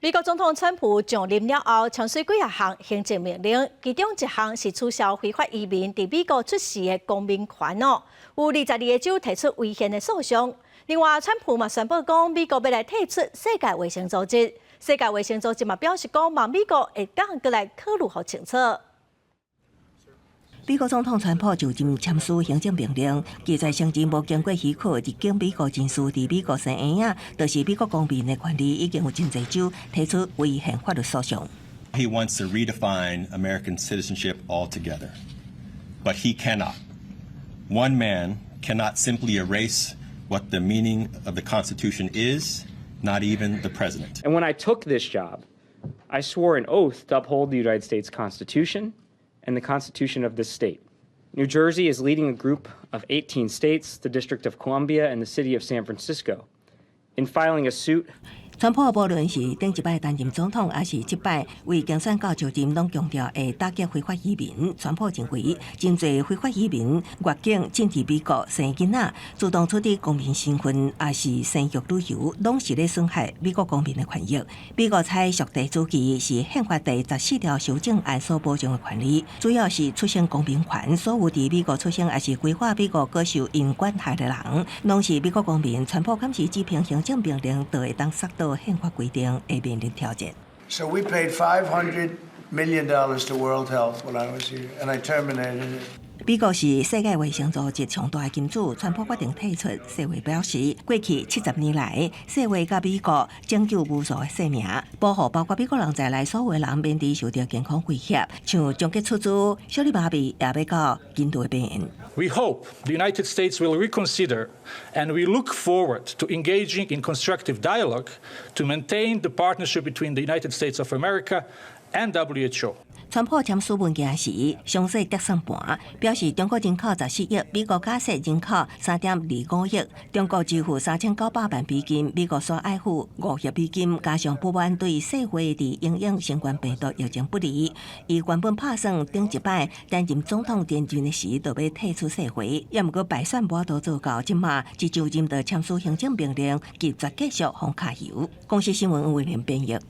美國總統川普上任了後，簽署幾仔項行政命令，其中一項是取消非法移民佇美國出世的公民權哦。有22個州提出違憲的訴訟。另外，川普嘛宣布講，美國欲來退出世界衛生組織。世界衛生組織嘛表示講，望美國會當閣來考慮予清楚。美國總統川普就任簽署行政命令，拒絕承認無經過許可入境美國人士佇美國生嬰仔，就是美國公民的權利，已經有真濟州提出違憲法律訴訟。 He wants to redefine American citizenship altogether, but he cannot. One man cannot simply erase what the meaning of the Constitution is, not even the president. And when I took this job, I swore an oath to uphold the United States Constitution and the Constitution of this state. New Jersey is leading a group of 18 states, the District of Columbia, and the city of San Francisco in filing a suit. 川普無論是頂一擺擔任總統，抑是這擺為競選到就任，攏強調會打擊非法移民。川普認為，真濟非法移民越境進入美國生囡仔，自動取得公民身份，抑是生育旅遊，攏是咧損害美國公民的權益。美國採屬地主義是憲法第14條修正案所保障的權利，主要是出生公民權。所有佇美國出生抑是歸化美國閣受𪜶管轄的人，攏是美國公民。川普敢是這篇行政命令，就會當殺到憲法規定會面臨挑戰。 So we paid $500 million to World Health when I was here, and I terminated it. 美國是世界衛生組織上大金主，川普決定退出。世衛表示，過去70年來，世衛佮美國拯救無數的生命，保護包括美國人在內所有人免佇受著健康威脅，像終結出資、小兒麻痹，也欲到印度的病院。 We hope the United States will reconsider, and we look forward to engaging in constructive dialogue to maintain the partnership between the United States of America and WHO. 川普簽署文件時，詳細得算盤，表示中國人口14億，美國假設人口3.25億，中國支付3900萬美金，美國煞愛付5億美金，加上不滿對世衛佇因應新冠病毒疫情不利，伊原本拍算頂一擺擔任總統連任的時，就欲退出世衛，也毋過敗選無法度做到，這馬一就任就簽署行政命令，拒絕繼續封跤油。公視新聞魏玲編譯。